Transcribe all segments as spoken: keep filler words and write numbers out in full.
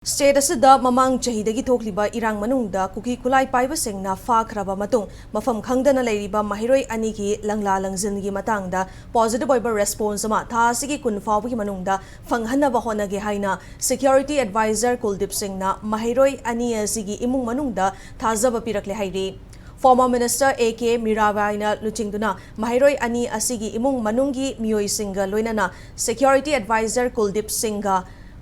State ꯑꯁꯤꯗ ꯃꯃꯥꯡ ꯆꯍꯤꯗꯒꯤ ꯊꯣꯛꯂꯤꯕ ꯏꯔꯥꯡ ꯃꯅꯨꯡꯗ ꯀꯨꯀꯤ ꯈꯨꯠꯂꯥꯏ ꯄꯥꯏꯕꯁꯤꯡꯅ ꯐꯥꯈ꯭ꯔꯕ ꯃꯇꯨꯡ, ꯃꯐꯝ ꯈꯪꯗꯅ ꯂꯩꯔꯤꯕ ꯃꯍꯩꯔꯣꯏ ꯑꯅꯤꯒꯤ ꯂꯪꯂꯥ ꯂꯪꯖꯤꯟꯒꯤ ꯃꯇꯥꯡꯗ positive ꯑꯣꯏꯕ response ꯑꯃ ꯊꯥ ꯑꯁꯤꯒꯤ ꯀꯨꯟ ꯐꯥꯎꯕꯒꯤ ꯃꯅꯨꯡꯗ ꯐꯪꯍꯟꯅꯕ ꯍꯣꯠꯅꯒꯦ ꯍꯥꯏꯅ Security Advisor ꯀꯨꯜꯗꯤꯞ ꯁꯤꯡꯅ ꯃꯍꯩꯔꯣꯏ ꯑꯅꯤ ꯑꯁꯤꯒꯤ ꯏꯃꯨꯡ ꯃꯅꯨꯡꯗ ꯊꯥꯖꯕ ꯄꯤꯔꯛꯂꯦ ꯍꯥꯏꯔꯤ꯫ Former Minister A K ꯃꯤꯔꯥꯕꯥꯏꯅ ꯂꯨꯆꯤꯡꯗꯨꯅ ꯃꯍꯩꯔꯣꯏ ꯑꯅꯤ ꯑꯁꯤꯒꯤ ꯏꯃꯨꯡ ꯃꯅꯨꯡꯒꯤ ꯃꯤꯑꯣꯏꯁꯤꯡꯒ ꯂꯣꯏꯅꯅ Security Advisor ꯀꯨꯜꯗꯤꯞ ꯁꯤꯡꯒ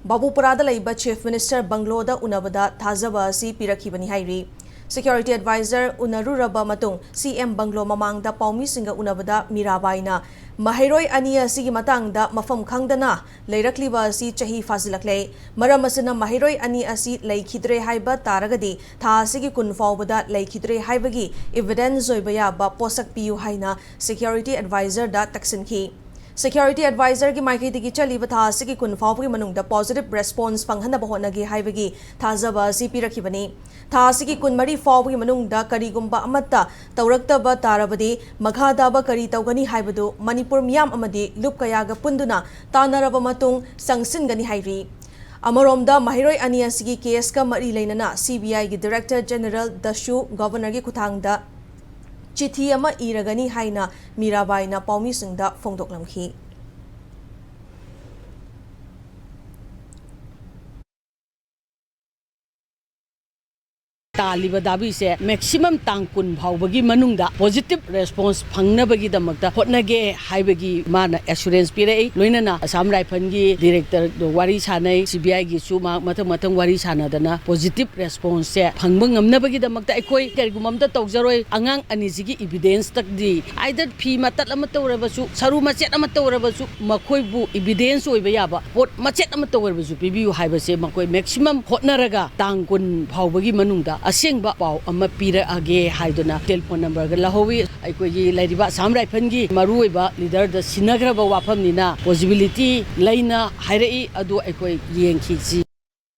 ꯕꯥꯕꯨꯄꯨꯔꯥꯗ ꯂꯩꯕ Chief Minister ꯕꯪꯒ꯭ꯂꯣꯗ ꯎꯅꯕꯗ ꯊꯥꯖꯕ ꯑꯁꯤ ꯄꯤꯔꯛꯈꯤꯕꯅꯤ ꯍꯥꯏꯔꯤ꯫ Security Advisor ꯎꯅꯔꯨꯔꯕ ꯃꯇꯨꯡ, C M ꯕꯪꯒ꯭ꯂꯣ ꯃꯃꯥꯡꯗ ꯄꯥꯎꯃꯤꯁꯤꯡꯒ ꯎꯅꯕꯗ ꯃꯤꯔꯥꯕꯥꯏꯅ ꯃꯍꯩꯔꯣꯏ ꯑꯅꯤ ꯑꯁꯤꯒꯤ ꯃꯇꯥꯡꯗ ꯃꯐꯝ ꯈꯪꯗꯅ ꯂꯩꯔꯛꯂꯤꯕ ꯑꯁꯤ ꯆꯍꯤ ꯐꯥꯖꯤꯜꯂꯛꯂꯦ꯫ ꯃꯔꯝ ꯑꯁꯤꯅ ꯃꯍꯩꯔꯣꯏ ꯑꯅꯤ ꯑꯁꯤ ꯂꯩꯈꯤꯗ꯭ꯔꯦ ꯍꯥꯏꯕ ꯇꯥꯔꯒꯗꯤ ꯊꯥ ꯑꯁꯤꯒꯤ ꯀꯨꯟ ꯐꯥꯎꯕꯗ ꯂꯩꯈꯤꯗ꯭ꯔꯦ ꯍꯥꯏꯕꯒꯤ evidence ꯑꯣꯏꯕ ꯌꯥꯕ ꯄꯣꯠꯁꯛ ꯄꯤꯌꯨ ꯍꯥꯏꯅ Security Advisor ꯗ ꯇꯛꯁꯤꯟꯈꯤ꯫ Security Advisor ꯒꯤ ꯃꯥꯏꯀꯩꯗꯒꯤ ꯆꯠꯂꯤꯕ ꯊꯥ ꯑꯁꯤꯒꯤ ꯀꯨꯟ ꯐꯥꯎꯕꯒꯤ ꯃꯅꯨꯡꯗ positive response ꯐꯪꯍꯟꯅꯕ ꯍꯣꯠꯅꯒꯦ ꯍꯥꯏꯕꯒꯤ ꯊꯥꯖꯕ ꯑꯁꯤ ꯄꯤꯔꯛꯈꯤꯕꯅꯤ꯫ ꯊꯥ ꯑꯁꯤꯒꯤ ꯀꯨꯟꯃꯔꯤ ꯐꯥꯎꯕꯒꯤ ꯃꯅꯨꯡꯗ ꯀꯔꯤꯒꯨꯝꯕ ꯑꯃꯠꯇ ꯇꯧꯔꯛꯇꯕ ꯇꯥꯔꯕꯗꯤ ꯃꯈꯥ ꯇꯥꯕ ꯀꯔꯤ ꯇꯧꯒꯅꯤ ꯍꯥꯏꯕꯗꯨ ꯃꯅꯤꯄꯨꯔ ꯃꯤꯌꯥꯝ ꯑꯃꯗꯤ ꯂꯨꯞ ꯀꯌꯥꯒ ꯄꯨꯟꯗꯨꯅ ꯇꯥꯟꯅꯔꯕ ꯃꯇꯨꯡ ꯆꯪꯁꯤꯟꯒꯅꯤ ꯍꯥꯏꯔꯤ꯫ ꯑꯃꯔꯣꯝꯗ ꯃꯍꯩꯔꯣꯏ ꯑꯅꯤ ꯑꯁꯤꯒꯤ case ꯀ ꯃꯔꯤ ꯂꯩꯅꯅ C B I ꯒꯤ Director General ꯗꯁꯨ Governor ꯒꯤ ꯈꯨꯠꯊꯥꯡꯗ ꯆꯤꯊꯤ ꯑꯃ ꯏꯔꯒꯅꯤ ꯍꯥꯏꯅ ꯃꯤꯔꯥꯕꯥꯏꯅ ꯄꯥꯎꯃꯤꯁꯤꯡꯗ ꯐꯣꯡꯗꯣꯛꯂꯝꯈꯤ꯫ ꯇꯥꯜꯂꯤꯕ ꯗꯥꯕꯤꯁꯦ maximum ꯇꯥꯡ ꯀꯨꯟ ꯐꯥꯎꯕꯒꯤ ꯃꯅꯨꯡꯗ positive response ꯐꯪꯅꯕꯒꯤꯗꯃꯛꯇ ꯍꯣꯠꯅꯒꯦ ꯍꯥꯏꯕꯒꯤ ꯃꯥꯅ assurance ꯄꯤꯔꯛꯏ꯫ ꯂꯣꯏꯅꯅ Assam Rifle ꯒꯤ Director ꯗꯣ ꯋꯥꯔꯤ ꯁꯥꯟꯅꯩ, C B I ꯒꯤꯁꯨ ꯃꯍꯥꯛ ꯃꯊꯪ ꯃꯊꯪ ꯋꯥꯔꯤ ꯁꯥꯟꯅꯗꯅ positive response ꯁꯦ ꯐꯪꯕ ꯉꯝꯅꯕꯒꯤꯗꯃꯛꯇ ꯑꯩꯈꯣꯏ ꯀꯔꯤꯒꯨꯝꯕ ꯑꯝꯇ ꯇꯧꯖꯔꯣꯏ꯫ ꯑꯉꯥꯡ ꯑꯅꯤꯁꯤꯒꯤ evidence ꯇꯗꯤ either ꯐꯤ ꯃꯇꯠ ꯑꯃ ꯇꯧꯔꯕꯁꯨ, ꯁꯔꯨ ꯃꯆꯦꯠ ꯑꯃ ꯇꯧꯔꯕꯁꯨ, ꯃꯈꯣꯏꯕꯨ evidence ꯑꯣꯏꯕ ꯌꯥꯕ ꯄꯣꯠ ꯃꯆꯦꯠ ꯑꯃꯠꯇ ꯑꯣꯏꯔꯕꯁꯨ ꯄꯤꯕꯤꯌꯨ ꯍꯥꯏꯕꯁꯦ ꯃꯈꯣꯏ maximum ꯍꯣꯠꯅꯔꯒ ꯇꯥꯡ ꯀꯨꯟ ꯐꯥꯎꯕꯒꯤ ꯃꯅꯨꯡꯗ ꯑꯁꯦꯡꯕ ꯄꯥꯎ ꯑꯃ ꯄꯤꯔꯛꯑꯒꯦ ꯍꯥꯏꯗꯨꯅ telephone number ꯒ ꯂꯧꯍꯧꯋꯤ꯫ ꯑꯩꯈꯣꯏꯒꯤ ꯂꯩꯔꯤꯕ Assam Rifle ꯒꯤ ꯃꯔꯨꯑꯣꯏꯕ leader ꯗ ꯁꯤꯟꯅꯈ꯭ꯔꯕ ꯋꯥꯐꯝꯅꯤꯅ possibility ꯂꯩꯅ ꯍꯥꯏꯔꯛꯏ, ꯑꯗꯨ ꯑꯩꯈꯣꯏ ꯌꯦꯡꯈꯤꯁꯤ꯫